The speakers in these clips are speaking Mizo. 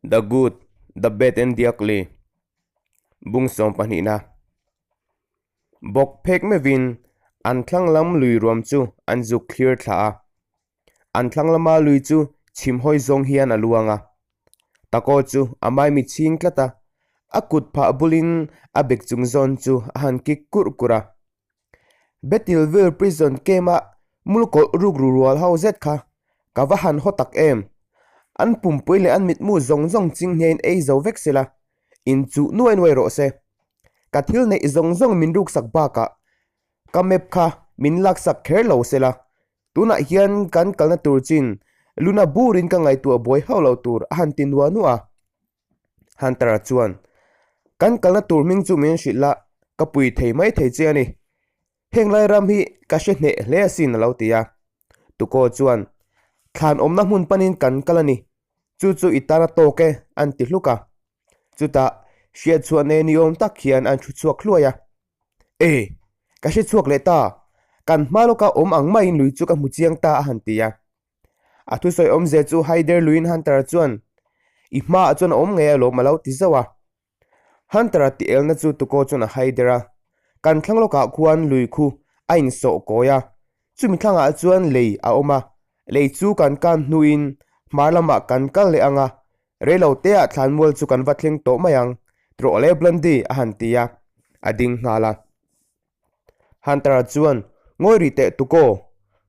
The Good, The Bad and The Ugly, Bung sawmpahnihna. Bawk phek meuhin an thlang lam lui ruam chu an zuk thlir thla a. An thlang lama lui chu chhim hawi zawng hian a luang a. Tako chu a maimi chhing tlat a, a kut phah bulin a bek chung zawn chu a han kik kurh kurh a. Bethelville Prison Camp-a mulkawlh rukru rual ho zet kha ka va han haw tak em! An pumpui leh an mitmu zawng zawng ching hniain ei zo vek sela, inchuh nuai nuai rawh se. Ka thil neih zawng zawng min ruksak bakah ka map kha min laksak kher lo sela, tunah hian kan kalna tur chin luna burin ka ngaihtuah buai hauh lo tur a han ti nuah nuah a. Hunter-a chuan, Kan kalna tur hming chu min hrilh la, ka pui thei mai thei che a ni. Heng lai ram hi ka hre hneh hle asin a lo ti a. Tukaw chuan, Thlan awmna hmun panin kan kal a ni. Chu chu i tan a tawk e, an ti hluk a. Chutah, hriatchhuah nei ni awm tak hian an thu chhuak hluai a. E! Ka hre chhuak leh ta. Kan hma lawka awm ang maiin lui chu ka hmu chiang ta a han ti a. A thusawi awmzia chu Haider luiin Hunter-a chuan, I hmaah chuan a awm ngei alawm a lo ti zauh a. Hunter-a ti elna chu Tukaw chuan a Haider a. Kan thlang lawkah khuan lui khu a insawh kawi a, chumi thlangah chuan lei a awm a, lei chu kan kan hnuin hmar lamah kan kal leh ang a, reilo teah thlanmual chu kan va thleng tawh mai ang, trawh le Blondie a han ti a, a ding nghal a. Hunter-a chuan, Ngawi rih teh Tukaw,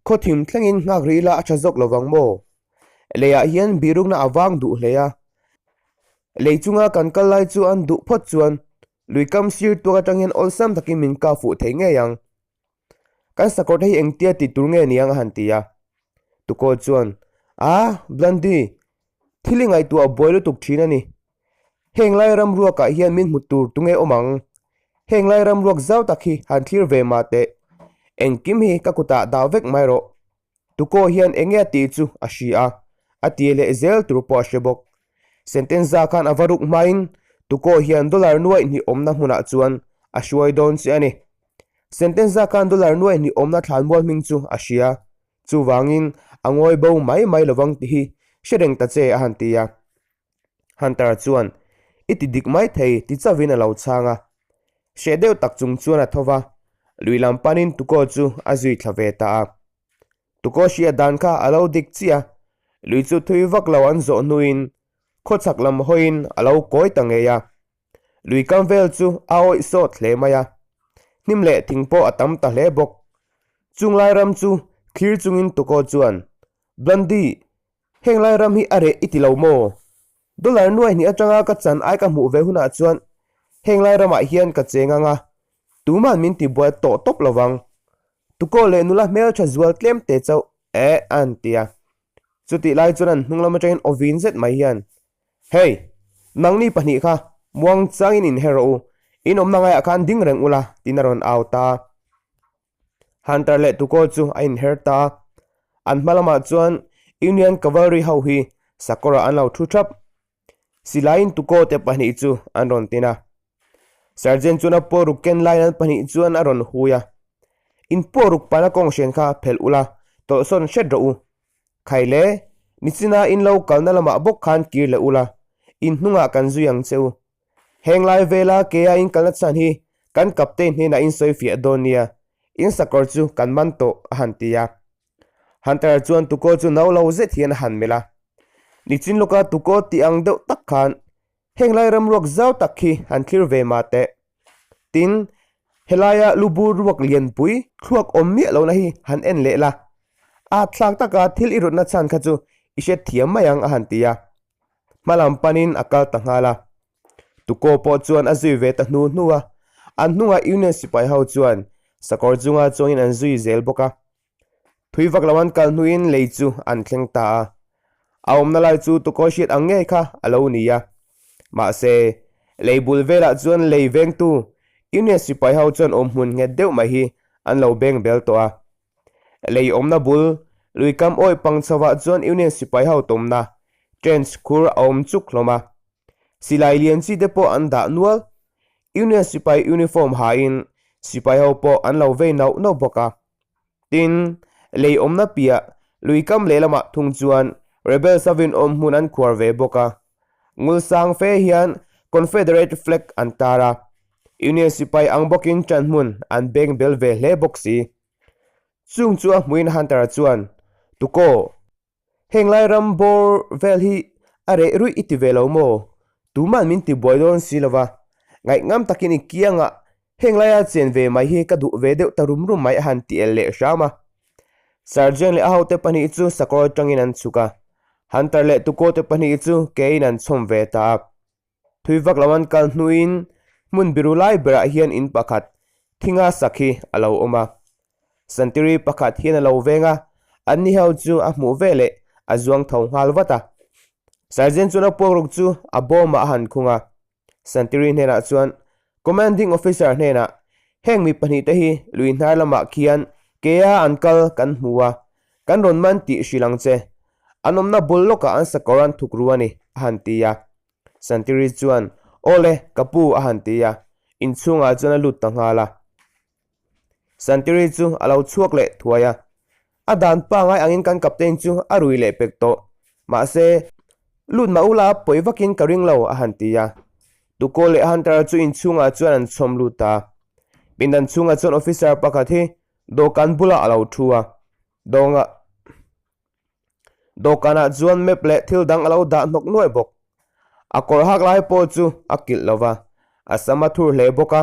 khaw thim thlengin nghak rih ila a tha zawk lovang maw? Leiah hian bihrukna a vang duh hle a. Lei chunga kan kal lai chu an duh phawt chuan lui kam sir tuak atang hian awlsam takin min kah fuh thei ngei ang. Kan sakawr te hi engtia tih tur nge niang a han ti a. Tukaw chuan, A, Blondie, thil i ngaihtuah buai lutuk thin a ni. Heng lai ram ruakah hian min hmu tur tunge awm ang? Heng lai ram ruak zau tak hi han thlir ve mah teh. Engkim hi ka kutah dah vek mai rawh. Tukaw hian enge a tih chu a hria a, a ti leh zel tur pawh a hre bawk. Sentenza khan a va ruk hmain Tukaw hian dollar nuaih hnih awmna hmunah chuan a hruai dawn che a ni. Sentenza khan dollar nuaih hnih awmna thlanmual hming chu a hria. Chuvangin a ngawi bo mai mai lovang tih hi hre reng ta che a han ti a. Hunter chuan, I ti dik mai thei ti chauhin a lo chhang a. Hreh deuh tak chung chuan a tho va, lui lam panin Tukaw chu a zui thla ve ta a. Tukaw hriat dan kha a lo dik chiah a, lui chu thui vak lo an zawh hnuin khawchhak lam hawiin a lo kawi ta ngei a. Lui kam vel chu a awih sawt hle mai a, hnim leh thing pawh a tam ta hle bawk. Chung lai ram chu thlir chungin Tukaw chuan, Blondie, Heng lai ram hi a reh i ti lo maw? Dollar nuai hnih atanga ka chan ai ka hmuh ve hunah chuan heng lai ramah hian ka cheng ang a, tuman min ti buai tawh tawp lo vang. Tukaw leh nula hmeltha zual tlem te chauh eh a han ti a. Chutih lai chuan an hnung lam atangin aw vin zet mai hian, Hey! Nangni pahnih kha muang changin inher rawh u, in awmna ngaiah khan ding reng ula tiin a rawn au ta. Hunter leh Tukaw chu a inher ta a, an hma lamah chuan Union Cavalry ho hi sakawrah an lo thu thap. Silaiin Tukaw te pahnih chu an rawn tin a. Sergeant chuan a pawruk ken laiin an pahnih chuan a rawn hui a, In pawruk pana kawnghren kha phelh ula, tawlhsawn hret rawh u. Khai le, nichina in lo kalna lamah bawk khan kir leh ula, in hnungah kan zui ang che u. Heng lai vela kea in kalna chhan hi kan captain hnenah in sawi fiah dawn nia, in sakawr chu kan man tawh a han ti a. Hunter chuan tukaw chu no lo zet hian a han melh a. Nichin lawka tukaw tih ang deuh tak khan heng lai ram ruak zau tak khi han thlir ve mah teh. Tin, helaia lubur ruak lianpui thluak awm miah lohna hi han en leh la. A thlak taka thil i rawtna chhan kha chu i hrethiam mai ang a han ti a. Hma lam panin a kal ta nghal a. Tukaw pawh chuan a zui ve ta hnu hnu a, an hnungah Union sipai ho chuan sakawr chunga chuangin an zui zel bawk a. Thui vak lo an kal hnuin lei chu an thleng ta a. A awmna lai chu tukaw hriat ang ngei kha a lo ni a. Mahse, lei bul velah chuan lei vengtu Union sipai ho chuan awmhmun nghet deuh mai hi an lo beng bel tawh a. Lei awmna bul, lui kam awih pang chhovah chuan Union sipai ho tumna trench khur a awm chuk hlawm a. Silai lian chi te pawh an dah nual. Union sipai uniform hain sipai ho pawh an lo vei nauh nauh bawk a. Tin, lei awmna piah lui kam lehlamah thung chuan rebels hovin awm hmun an khuar ve bawk a. Ngul sang fe hian Confederate flag an tar a, Union sipai ang bawkin ṭan hmun an beng bel ve hle bawk si. Chung chu a hmuin Hunter-a chuan, Tukaw, heng lai ram bawr vel hi a reh ruih i ti ve lo maw? Tuman min ti buai dawn si lo va, ngaihngam takin i kiangah heng laia chen ve mai hi ka duh ve deuh ta rum rum mai a han ti el leh hram a. Sergeant leh a hote pahnih chu sakawr atangin an chhuk a, Hunter leh Tukaw te pahnih chu kein an chhawm ve ta a. Thui vak lo an kal hnuin hmun biru lai berah hian in pakhat thinga sak hi a lo awm a. Santiri pakhat hian a lo veng a, anni ho chu a hmuh veleh a zuang tho nghal vat a. Sergeant chuan a puakruk chu a bawmah a han khung a. Santiri hnenah chuan Commanding Officer hnenah heng mi pahnihte hi lui hnar lamah khian kea an kal kan hmu a, kan rawn man tih hrilh ang che. An awmna bul lawkah an sakawr an thuk ru a ni, a han ti a. Santiri chuan, Aw le, ka pu, a han ti a, inchhungah chuan a lut ta nghal a. Santiri chu a lo chhuak leh thuai a, A dan pangai angin kan captain chu a rui leh pek tawh. Mahse, lut mah ula pawi vakin ka ring lo, a han ti a. Tukaw leh Hunter chu inchhungah chuan an chhawm lut ta. Pindan chhungah chuan officer pakhat hi dawhkan bulah a lo thu a, dawngah. Dawhkanah chuan map leh thil dang a lo dah hnawk nuai bawk. A kawr hak lai pawh chu a kilh lo va, a sam a thur hle bawk a,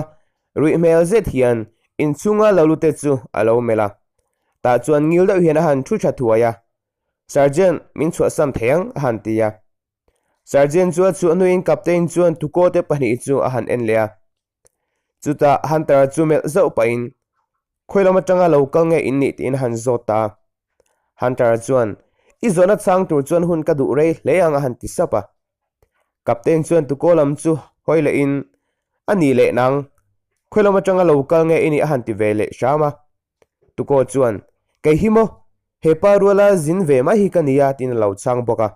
ruih hmel zet hian inchhunga lo lute chu a lo melh a. Tah chuan ngil deuh hian a han thu tha thuai a, Sergeant, min chhuahsam thei ang, a han ti a. Sergeant chu a chhuah hnuin Captain chuan Tukaw-te pahnih chu a han en leh a. Chutah Hunter-a chu melh zauh pahin, Khawi lam atanga lo kal nge in nih tiin a han zawt ta a. Hunter-a chuan, I zawhna chhang tur chuan hun ka duh rei hle ang a han ti sap a. Captain chuan tukaw lam chu hawi lehin, A nih leh nang, khawi lam atanga lo kal nge i nih a han ti ve leh hram a. Tukaw chuan, Kei hi maw? He pa ruala zin ve mai hi ka nia tiin a lo chhang bawk a.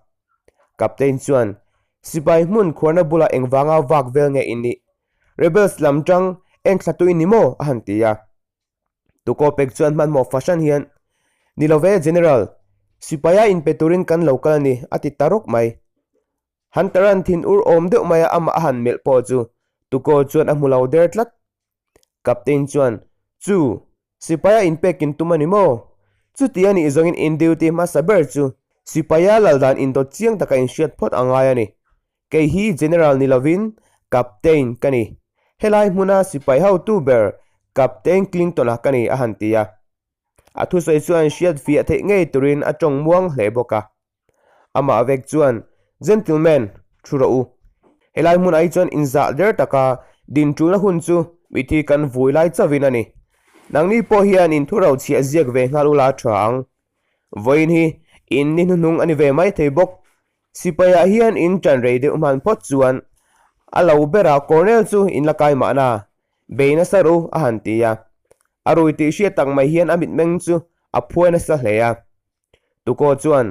Captain chuan, Sipai hmun khuarna bulah engvanga vak vel nge i nih? Rebels lam tang en thla tui ni maw? a han ti a. Tukaw pek chuan hmanhmawh fahran hian, Ni lo ve General, sipaia inpe turin kan lo kal a ni a ti ta rawk mai. Hunter-a'n thin ur awm deuh maia amah a han melh pawh chu Tukaw chuan a hmu lo der tlat. Captain chuan, Chu, sipaia inpek in tum a ni maw? Chuti a nih zawngin in duty hmasa ber chu sipaia lal dan indawt chiang taka inhriat phawt a ngai a ni. Kei hi General ni lovin Captain ka ni. Helai hmuna sipai hotu ber Captain Clinton-a ka ni a han ti a. A thusawi chuan hriat fiah theih ngei turin a tawng muang hle bawk a. Amah vek chuan, Gentleman, thu rawh u. Helai hmunah hi chuan inzah der taka din tulna hun chu mithi kan vui lai chauhin a ni. Nangni pawh hian in thu rochhiah ziak ve nghal ula tha ang. Vawiin hi in ni hnuhnung a ni ve mai thei bawk. Sipaiah hian in ṭan rei deuh hman phawt chuan a lo berah Colonel chu in la kai mahna, bei nasa ru a han ti a. A rui tih hriat tak mai hian a mitmeng chu a phuai nasa hle a. Tukaw chuan,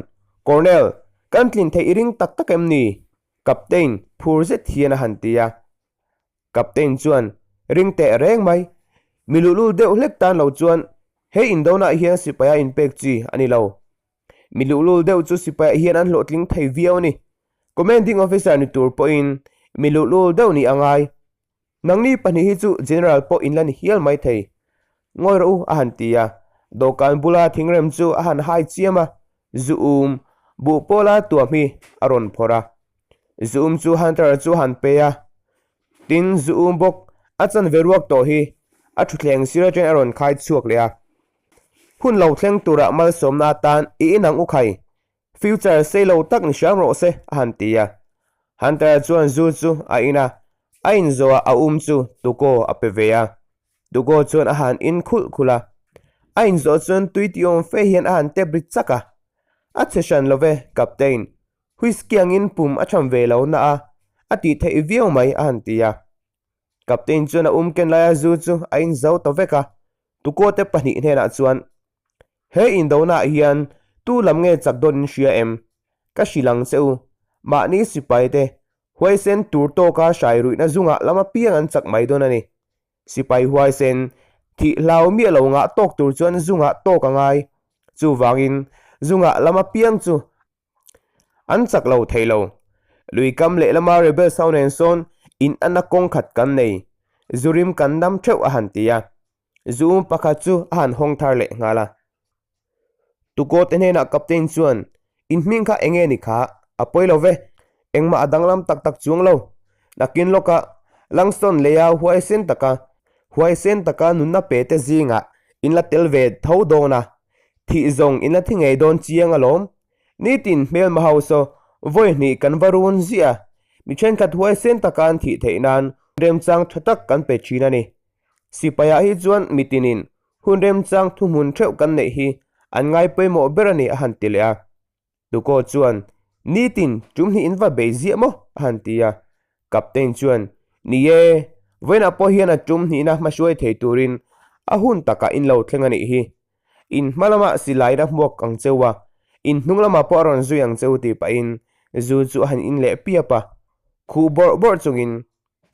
Colonel, kan tlin theih i ring tak tak em ni? Captain phur zet hian a han ti a. Captain chuan, Ring teh reng mai. Mi luhlul deuh hlek tan lo chuan he indonah hian sipaia inpek chi a ni lo. Mi luhlul deuh chu sipaiah hian an hlawhtling thei viau a ni. Commanding officer ni tur pawhin mi luhlul deuh nih a ngai. Nangni pahnih hi chu General pawh in la ni hial mai thei. Ngawi rawh u, a han ti a. Dawhkan bula thingrem chu a han hai chiam a, zu um buh pawla tuam hi a rawn phawrh a. Zu um chu Hunter-a chu a han pe a. Tin, zu um bawk a chanve ruak tawh hi a thutthleng sir atangin a rawn khai chhuak leh a. Hun lo thleng turah malsawmna atan i inang u khai. Future sei lo tak ni hram rawh se, a han ti a. Hunter chuan zu chu a in a, a inzawhah a um chu Tukaw a pe ve a. Tukaw chuan a han in khulh khulh a. A inzawh chuan tui ti awm fe hian a han tep ri chak a. A chhe hran lo ve, Captain. Whisky angin pum a tham ve lo na a, a tih theih viau mai, a han ti a. Captain chuan a um ken laia zu chu a inzo ta vek a. Tukaw te pahnih hnenah chuan He indonah hian tu lam nge chak dawn in hria em? Ka hrilh ang che u. Mahni sipai te huaisen tur tawka hrai ruihna zungah lam apiang an chak mai dawn a ni. Sipai huaisen thih hlau miah lo ngah tawk tur chuan zungah tawk a ngai. Chuvangin zungah lam apiang chu An chak lo thei lo. Lui kam lehlama rebels ho nen sawn in anna kawng khat kan nei, zu rim kan dam theuh a han ti a. Zu um pakhat chu a han hawng thar leh nghal a. Tukaw te hnenah Captain chuan, In hming kha enge ni kha? A pawi lo ve, engmah a danglam tak tak chuang lo. Nakin lawkah Langston leia huaisen taka huaisen taka nunna pe te zingah in la tel ve tho dawn a, thih zawng in la thi ngei dawn chiang alawm. Nitin hmelma ho saw vawi hnih kan va run ziah a, mi thenkhat huaisen taka an thih theih nan remchang tha tak kan pe thin a ni. Sipaiah hi chuan mitinin hun remchang thuhmun theuh kan neih hi an ngai pawimawh ber a ni a han ti leh a. Tukaw chuan, Nitin tum hnih in va bei ziah maw? a han ti a. Captain chuan, Ni e, vawiinah pawh hian a tum hnihna hmahruai thei turin a hun takah in lo thleng a nih hi. In hma lamah silai in a hmuak ang cheu a, in hnung lamah pawh a rawn zui ang cheu tih pahin zu chu a han in leh piap a. Khuh bawrh bawrh chungin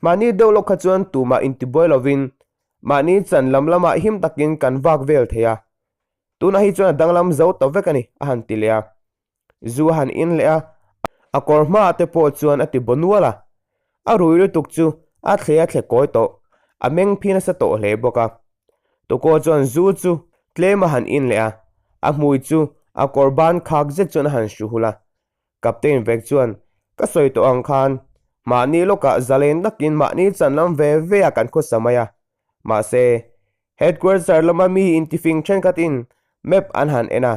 Mahni deuh lawk kha chuan tumah intibuai lovin mahni chan lam lamah him takin kan vak vel thei a, tunah hi chuan a danglam zo ta vek a ni, a han ti leh a. Zu a han in leh a, a kawr hmaah te pawh chuan a ti baw nual a. A rui lutuk chu a thle a thle kawi tawh, a meng phi nasa tawh hle bawk a. Tukaw chuan zu chu tlem a han in leh a, a hmui chu a kawr ban khak zet chuan a han hru hul a. Captain vek chuan, Ka sawi tawh ang khan, mahni lawkah zalen takin mahni chan lam ve ve a kan khawsa mai a. Mahse, headquarter lama mi intifing thenkhatin map an han en a,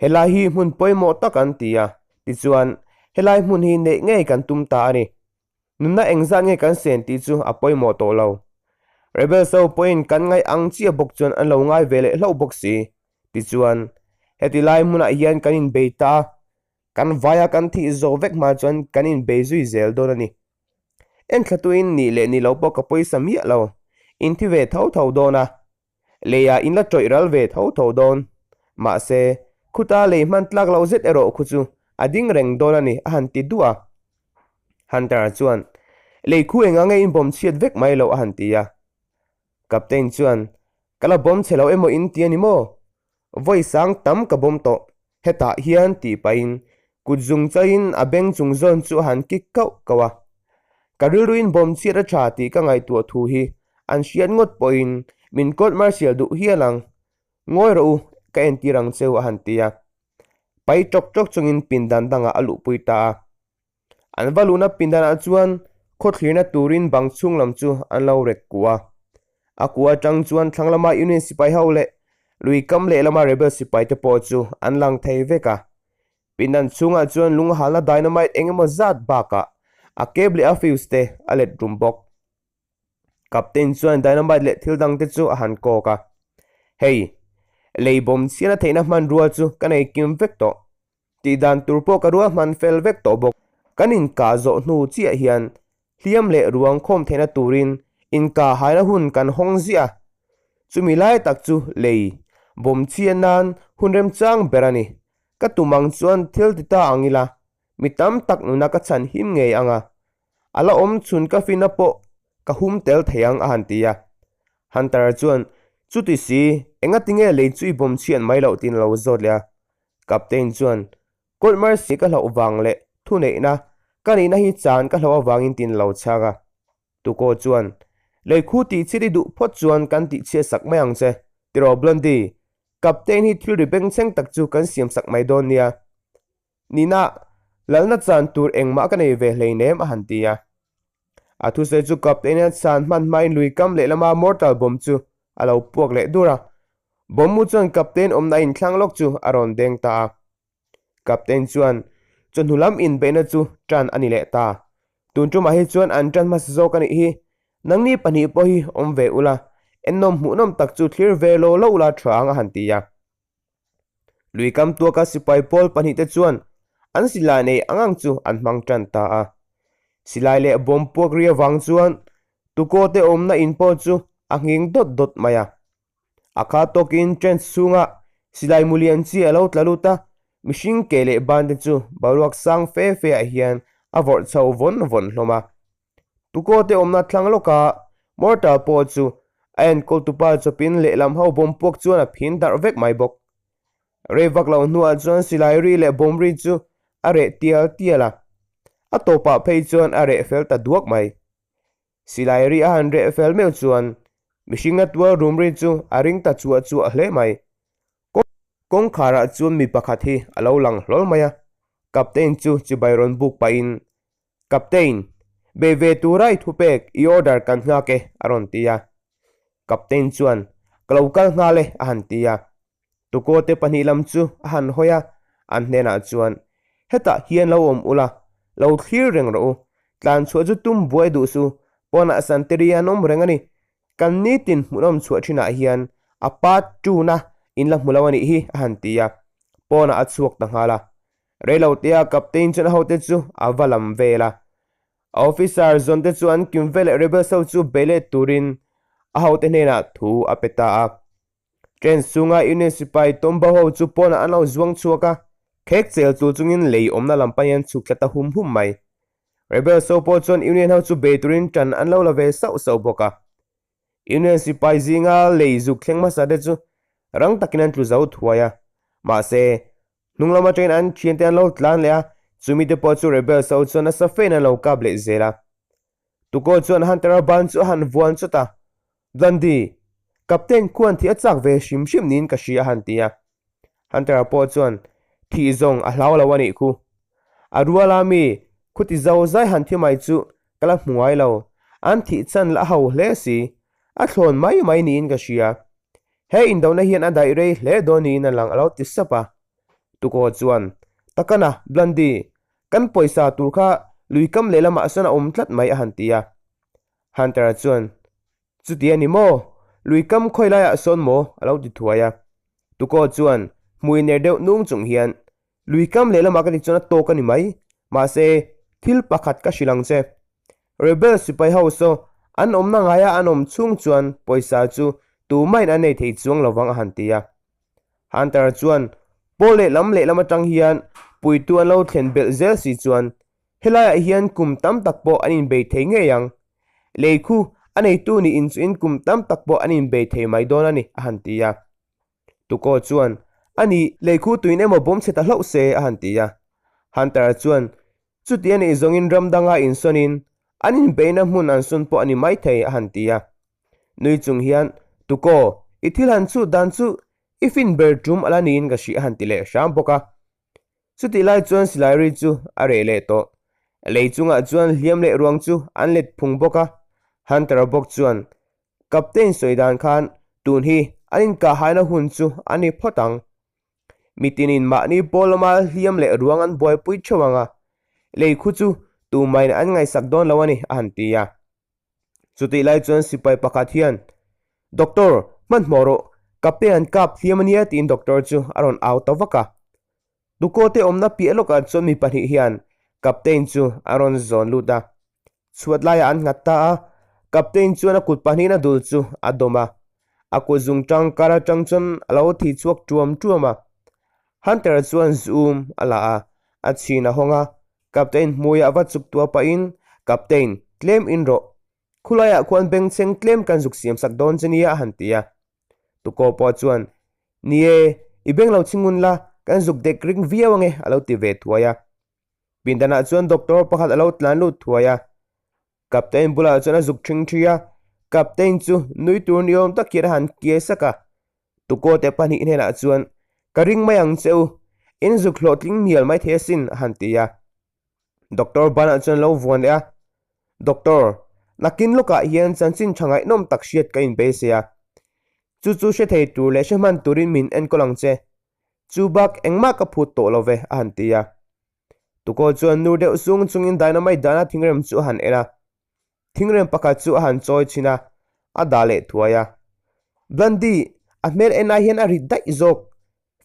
helai hi hmun pawimawh tak an ti a, tichuan helai hmun hi neih ngei kan tum ta a ni. Nunna engzat nge kan sen tih chu a pawimawh tawh lo. Rebels ho pawhin kan ngaih ang chiah bawk chuan an lo ngai ve leh hlauh bawk si. Tichuan, heti lai hmunah hian kan inbei ta a, kan vaia kan thih zawh vek hma chuan kan inbei zui zel dawn a ni. Enthlatuin nih leh ni lo pawh ka pawisa miah lo, inthi ve tho tho dawn a, Leiah in la tawih ral ve tho tho dawn. Mahse, khuta lei hman tlak lo zet erawh khu chu a ding reng dawn a ni, a han ti duah a. Hunter-a chuan, Lei khu eng ange in bawm chhiat vek mai lo, a han ti a. Captain chuan, Ka la bawm chhe lo emaw in ti a ni maw? Vawi sang tam ka bawm tawh, hetah hian tih pahin kut zung chaiin a beng chung zawn chu a han kik kauh kauh a. Ka rilruin bawm chhiat a tha tih ka ngaihtuah thu hi an hriat ngawt pawhin min court martial duh hial ang. Ngawi rawh u, ka entir ang cheu a han ti a. Pai tawk tawk chungin pindan dangah a luhpui ta a. An va luhna pindanah chuan khawthlirna turin bang chhung lam chu an lo rek kuh a. A kuh atang chuan thlang lama Union sipai ho leh lui kam lehlama Rebel sipai te pawh chu an lang thei vek a. Pindan chhungah chuan lung halna dynamite eng emaw zat bakah a cable leh a fuse te a let rum bawk. Captain chuan dynamite leh thil dang te chu a han kawk a. Hei, lei bawm chhiatna theihna hmanrua chu ka nei kim vek tawh. Tih dan tur pawh ka ruahman fel vek tawh bawk. Kan inkah zawh hnu chiah hian hliam leh ruang khawm theihna turin inkah haina hun kan hawng ziah a. Chumi lai tak chu lei bawm chhiat nan hun remchang ber a ni. Ka tum ang chuan thil ti ta ang ila, mi tam tak nuna ka chhan him ngei ang a. A la awm chhun ka fina pawh ka hum tel thei ang a han ti a. Hunter-a chuan, Chuti si, engatinge lei chu i bawm chhiat mai loh tiin a lo zawt leh a. Captain chuan, Court mercy ka hlauh vang leh thuneihna ka nihna hi chan ka hlauh avangin tiin a lo chhak a. Tukaw chuan, Lei khu tihchhiat i duh phawt chuan kan tihchhiat sak mai ang che, tiraw Blondie, Captain hi thil ri bengchheng tak chu kan siam sak mai dawn nia. Nina, lalna chan tur engmah ka nei ve hleinem a han ti a. A thusawi chu Captain a chhan hman hmain lui kam lehlama mortar bomb chu a lo puak leh dur a. Bomb mu chuan Captain awmna inthlang lawk chu a rawn deng ta a. Captain chuan chawhnu lam inbeihna chu tan a ni leh ta. Tun tumah hi chuan an tan hmasa zawk a nih hi. Nangni pahnih pawh hi awm ve ula, ennawm hmuhnawm tak chu thlir ve law lo ula tha ang a han ti a. Lui kam tuaka sipai pawl pahnihte chuan an silai nei ang ang chu an hmang tan ta a. Silai leh bawm puak ri avang chuan tukaw te awmna in pawh chu a nghing dawt dawt mai a. A kha tawkin trench chhunga silai mu lian chi a lo tla lut a, mihring ke leh ban te chu boruak sang fe fe ah hian a vawrh chho vawn vawn hlawm a. Tukaw te awmna thlang lawka mortar pawh chu a enkawl tupa chawpin lehlam ho bawm puak chuan a phin darh vek mai bawk. Rei vak lo hnuah chuan silai ri leh bawm ri chu a reh tial tial a. A tawpah phei chuan a reh fel ta duak mai. Silai ri a han reh fel meuh chuan mihringa tual rum ri chu a ring ta chuah chuah hle mai. Kawngkharah chuan mi pakhat hi a lo lang hlawl mai a, Captain chu chibai rawn buk pahin, Captain, bei ve tura i thupek i order kan nghak e, a rawn ti a. Captain chuan, Ka lo kal nghal e, a han ti a. Tukaw te pahnih lam chu a han hawi a, an hnenah chuan, Hetah hian lo awm ula, lo thlir reng rawh u. Tlan chhuah chu tum buai duh su, pawnah santiri an awm reng a ni. Kan nitin hmuhnawm chhuah thinah hian a part two-na in la hmu lo a nih hi, a han ti a. Pawnah a chhuak ta nghal a. Reilotea Captain chuan a hote chu a va lam vel a. A officer zawnte chu an kim veleh rebels ho chu bei let turin a hote hnenah thu a pe ta a. Train chhunga Union sipai tawmbo ho chu pawnah an lo zuang chhuak a, khek chel tul chungin lei awmna lam panin an chhuk thla ta hum hum mai. Rebels ho pawh chuan Union ho chu bei turin tan an lo la ve sauh sauh bawk a. Union sipai zinga lei zuk thleng hmasa te chu rang takin an tlu zo thuai a, mahse, hnung lam atangin an thiante an lo tlan leh a, chumi te pawh chu Rebels ho chuan nasa fein an lo kap leh zel a. Tukaw chuan Hunter-a ban chu a han vuan chawt a, Blondie, Captain khuan thih a chak ve hrim hrim niin ka hria a han ti a. Hunter-a pawh chuan, Thih zawng a hlau lo a nih khu. A ruala mi khuti zo zai han thi mai chu ka la hmu ngai lo, an thih chan la ho hle si, a thlawn mai mai niin ka hria. He indona hian a daih rei hle dawn niin a lang a lo ti sap a. Tukaw chuan, Takana, Blondie, kan pawisa tur kha lui kam lehlamah sawn a awm tlat mai a han ti a. Hunter-a chuan, Chuti a ni maw? Lui kam khawi laiah sawn maw? a lo ti thuai a. Tukaw chuan hmui ner deuh nung chung hian, Lui kam lehlamah ka ti chuan a tawk a ni mai. Mahse, thil pakhat ka hrilh ang che. Rebel sipai ho saw an awmna ngaia an awm chhung chuan pawisa chu tumahin an nei thei chuang lovang a han ti a. Hunter-a chuan, Pawl lehlam lehlam atang hian puitu an lo thlen belh zel si chuan Helaiah hian kum tam tak pawh an inbei thei ngei ang. Lei khu a neitu nih inchuhin kum tam tak pawh an inbei thei mai dawn a ni, a han ti a. Tukaw chuan, A nih, lei khu tuin emaw bawm chhe ta hlauh se, a han ti a. Hunter-a chuan, Chuti a nih zawngin ram danga insawnin an inbeihna hmun an sawn pawh a ni maithei, a han ti a. Nui chung hian, Tukaw, i thil han chhut dan chu i fin ber tum a la niin ka hria, a han ti leh hram bawk a. Chutih lai chuan silai ri chu a reh leh tawh. Lei chungah chuan hliam leh ruang chu an let phung bawk a. Hunter-a bawk chuan, Captain sawi dan khan tun hi an inkahhaina hun chu a ni phawt ang. Mitinin mahni pawl lama hliam leh ruang an buaipui theuh ang a, lei khu chu tumahin an ngaihsak dawn lo a ni, a han ti a. Chutih lai chuan sipai pakhat hian, Doctor, hmanhmawh rawh, Captain an kap hliam a nia tiin doctor chu a rawn au ta vak a. Tukaw te awmna piah lawkah chuan mi pahnih hian Captain chu a rawn zawn lut a. Chhuat laiah an nghat ta a, Captain chuan a kut pahnihin a dul chu a dawm a. A kut zung tangkar atang chuan a lo thi chhuak tuam tuam a. Hunter-a chuan zoom a la a, a chhin a hawng a, Captain hmuiah va chuk tuah pahin, Captain, tlem in rawh. Khulaiah khuan bengchheng tlem kan zuk siam sak dawn che nia a han ti a. Tukaw pawh chuan, Ni e, i beng lo chhingun la, kan zuk dek ring viau ange a lo ti ve thuai a. Pindanah chuan doctor pakhat a lo tlan lut thuai a. Captain bulah chuan a zuk ṭhing ṭhi a, Captain chu nui tur ni awm tak hian a han kiai sak a. Tukaw te pahnih hnenah chuan, Ka ring mai ang che u, in zuk hlawhtling mial mai thei asin, a han ti a. Doctor banah chuan lo vuan leh a, Doctor, nakin lawkah hian chanchin tha ngaihnawm tak hriat ka inbeisei a. Chu chu hre thei tur leh hre hman turin min enkawl ang che. Chu bak engmah ka phut tawh lo ve, a han ti a. Tukaw chuan nur deuh sung chungin dynamite dahna thingrem chu a han en a. Thingrem pakhat chu a han chawi chhin a, a dah leh thuai a. Blondie, a hmel en ai hian a rit daih zawk.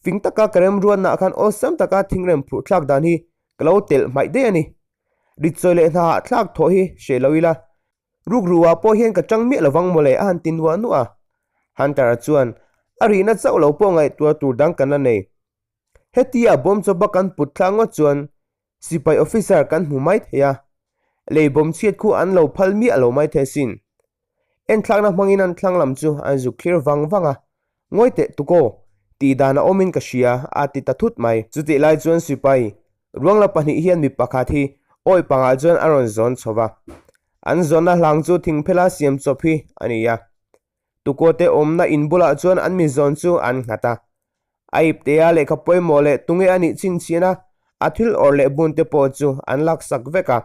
Fing taka ka remruatnaah khan awlsam taka thingrem phurh thlak dan hi ka lo telh hmaih daih a ni. Rit chawi leh hna hahthlak thawh hi hreh lo ila, rukruah pawh hian ka chang miah lovang mawle a han ti nuah nuah a. Hunter-a chuan a rihna chauh lo pawh ngaihtuah tur dang kan la nei. Hetia bawm chawpa kan put thla ngawt chuan sipai officer kan hmu mai thei a, lei bawm chhiat khu an lo phal miah lo mai thei asin. Enthlakna hmangin an thlang lam chu an zuk thlir vang vang a, Ngawi teh tukaw, tih dan a awmin ka hria, a ti ta thut mai. Chutih lai chuan sipai ruangla pahnih hian mi pakhat hi Awi pangah chuan a rawn zawn chho va. An zawnna hlang chu thingphela siam chawp hi a ni a. Tukuate awmna in bulah chuan an mi zawn chu an nghat a. A iptea lehkha pawimawh leh tunge a nih chhinchhian a, a thil awrh leh bunte pawh chu an laksak vek a.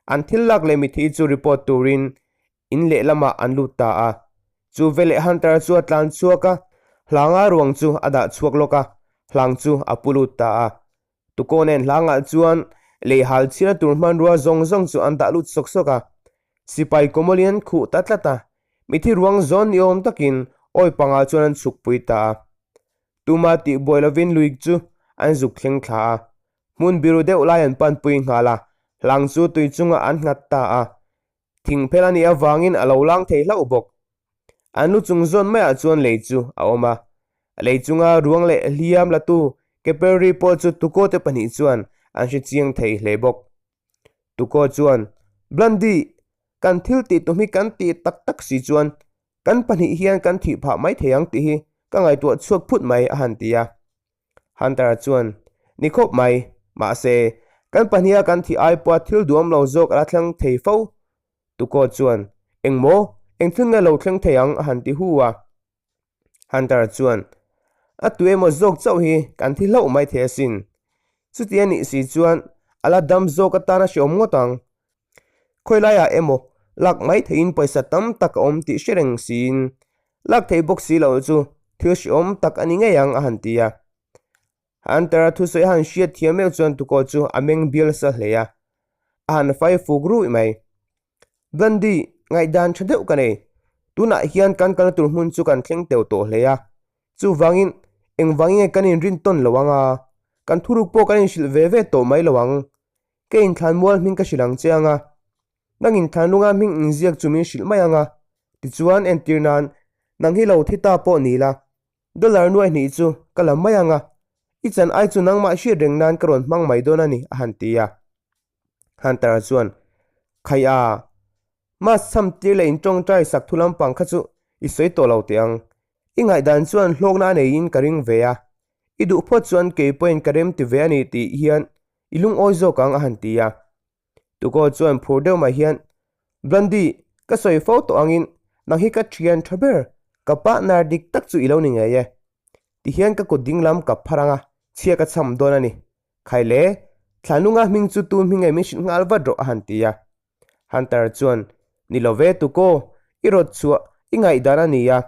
An thil lak leh mithi chu report turin In lehlamah an lut ta a. Chu veleh Hunter chu a tlan chhuak a, hlanga ruang chu a dah chhuak lawk a, hlang chu a pu lut ta a. Tukaw nen hlangah chuan lei hal chhira tur hmanrua zawng zawng chu an dah lut sawk sawk a. Sipai kawmawlin an khuh ta tlat a, mithi ruang zawn ni awm takin awi pangah chuan an chhukpui ta a. Tuma tihbuai lovin lui chu an zuk thleng thla a. Hmun biru deuh lai an panpui nghal a, hlang chu tui chungah an nghat ta a. Thingphel a nih avangin a lo lang thei hlauh bawk. An lu chung zawn maiah chuan lei chu a awm a. Lei chunga ruang leh hliam latu Keperri pawh chu Tukaw te pahnih chuan an hre chiang thei hle bawk. Tukaw chuan, Blondie, kan thil tih tum hi kan tih tak tak si chuan kan pahnih hian kan thih phah mai thei ang tih hi ka ngaihtuah chhuak phut mai a han ti a. Hunter chuan, Ni khawp mai, mahse, kan pahniha kan thih ai pawha thil duam lo zawk a la thleng thei fo. Tukaw chuan, Eng maw? Eng thil nge lo thleng thei ang? a han ti hu a. Hunter chuan, A tu emaw zawk chauh hi kan thi hlauh mai thei asin. Chuti a nih si chuan a la dam zawk atan a hreawm ngawt ang. Khawi laiah emaw lak mai theihin pawisa tam tak a awm tih hre reng siin lak theih bawk si loh chu thil hreawm tak a ni ngei ang a han ti a. Hunter-a thusawi a han hriat thiam meuh chuan tukaw chu a meng bial sa hle a, a han fai fuk ruih mai. Blondie, ngaihdan tha deuh ka nei. Tunah hian kan kalna tur hmun chu kan thleng teuh tawh hle a. Chuvangin, engvangin nge kan inrintawn lo ang a? Kan thuruk pawh kan inhrilh ve ve tawh mai lo ang. Ka inthlan mual hming ka hrilh ang che ang a, nang inthlan lunga hming inziak chu min hrilh mai ang a, tichuan entir nan nang hi lo thi ta pawh ni la, dollar nuai hnih chu ka la mai ang a, i chan ai chu nangmah hriat reng nan ka rawn hmang mai dawn a ni a han ti a. Hunter chuan, Khai a, Mass chham tir leh intawngtai sak thu lampang kha chu i sawi tawh lo teh ang. I ngaihdan chuan hlawkna a neiin ka ring ve a, i duh phawt chuan kei pawhin ka rem ti ve a ni tih hian i lungawi zawk ang a han ti a. Tukaw chuan phur deuh mai hian, Blondie, ka sawi fo tawh angin nang hi ka thian tha ber, ka partner dik tak chu i lo ni ngei e. Tihian ka kut ding lam ka phar ang a, chhia ka cham dawn a ni. Khai le, Thlanlunga hming chu tu hming nge min hrilh nghal vat rawh a han ti a. Hunter chuan, Ni lo ve Tukaw, i rawt chhuah i ngaihdan a ni a,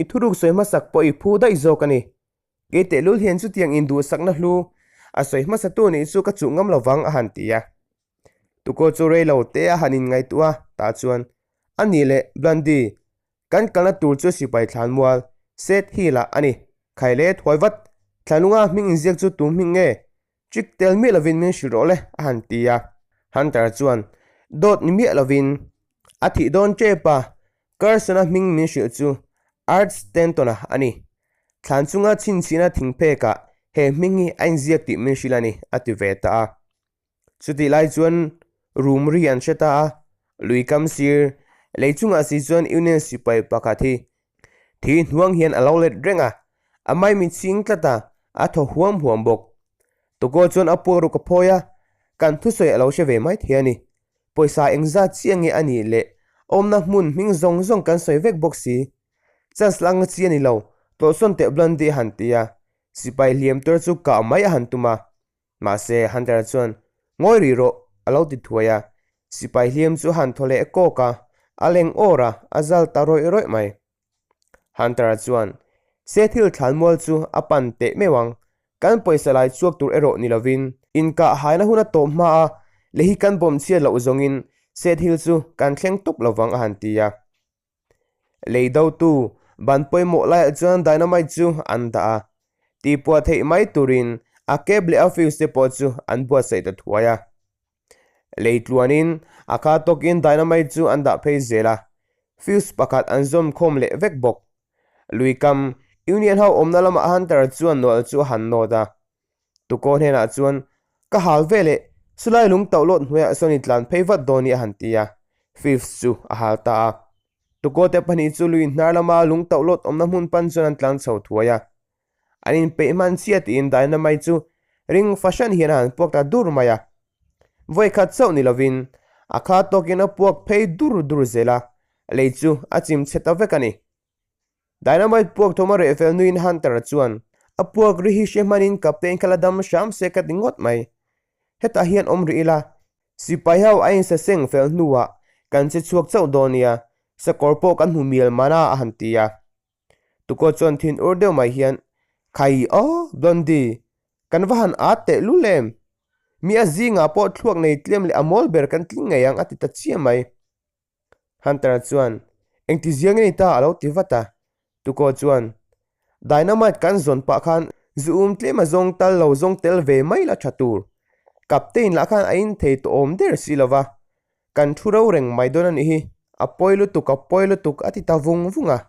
i thuruk sawi hmasak pawh i phu daih zawk a ni. Kei tehlul hian chutiang induhsakna hlu a sawi hmasatu nih chu ka chuh ngam lo vang a han ti a. Tukaw chu rei lo te a han inngaihtuah a, tah chuan, A nih leh, Blondie, kan kalna tur chu sipai thlanmual, Seth Hill-ah a ni. Khai le, thuai vat, thlanlunga hming inziak chu tu hming nge? Chik tel miah lovin min hrilh rawh le, a han ti a. Hunter chuan, Dawt ni miah lovin, a thih dawn tep a, Carson-a hming min hrilh chu Art Stanton-a a ni. Thlan chunga chhinchhihna thingphekah he hming hi a inziak tih min hrilh a ni, a ti ve ta a. Chutih lai chuan room ri an hre ta a, lui kam sir lei chungah si chuan Union sipai pakhat hi thi hnuang hian a lo let reng a, a maimi chhing tlat a, a thaw huam huam bawk. Tukaw chuan a puak ruk a phawi a, kan thusawi a lo hre ve mai thei a ni. Pawisa engzat chiah nge a nih leh awmna hmun hming zawng zawng kan sawi vek bawk si. Chance lak na chi a ni lo, tlawhsawn teh Blondie a han ti a, sipai hliam tur chu kah mai a han tum a. Mahse, Hunter chuan, Ngawi rih rawh, a lo ti thuai a. Sipai hliam chu a han thaw leh kawk a, a leng awr a, a zal ta rawih rawih mai. Hunter chuan, Se thil thlan mual chu a pan teh meuh ang, kan pawisa lai chhuak tur erawh ni lovin, inkah haina hun a tawp hma a, leh hi kan bawm chhiat loh zawngin se thil chu kan thleng tawp lovang a han ti a. Lei dotu ban pawimawh laiah chuan dynamite chu an dah a, tihpuah theih mai turin a cab leh a fuse te pawh chu an buatsaih ta thuai a. Lei tluanin a kha tawkin dynamite chu an dah phei zel a, fuse pakhat an zawm khawm leh vek bawk. Lui kam Union ho awmna lamah Hunter chuan nawlh chu a han nawt a, Tukaw hnenah chuan, Ka hal ve leh, chulai lung tauh lawt hnuaiah sawn i tlan phei vat dawn i a han ti a. Fifth chu a hal ta a. Tukaw te pahnih chu lui hnar lama lung tauh lawt awmna hmun pan chuan an tlan chho thuai a. An inpeih hman chiah tiin dynamite chu ring fahran hian a han puak ta dur mai a. Vawi khat chauh ni lovin a kha tawkin a puak phei dur dur zel a, lei chu a chim chhe ta vek a ni. Dynamite puak thawm a reh fel nuin Hunter-a chuan, A puak ri hi hre hmanin Captain kha la dam hram se ka ti ngawt mai. Hetah hian awm rih ila, sipai ho a insa seng fel hnuah kan che chhuak chauh dawn nia, sakawr pawh kan hmu mial mana a han ti a. Tukaw chuan thin ur deuh mai hian, Khai aw, Blondie, kan va han at teh lul em? Mi a zingah pawh thluak nei tlem leh a mawl ber kan tling ngei ang a ti ta chiah mai. Hunter chuan, Engti ziang i ni ta a lo ti vat a. Tukaw chuan, Dynamite kan zawn pah khan zu um tlem a zawng tal lo zawng tel ve mai la tha tur. Captain lah khan a in thei tawh awm der si lo va, kan thu ro reng mai dawn a nih hi, a pawi lutuk a pawi lutuk a ti ta vung vung a.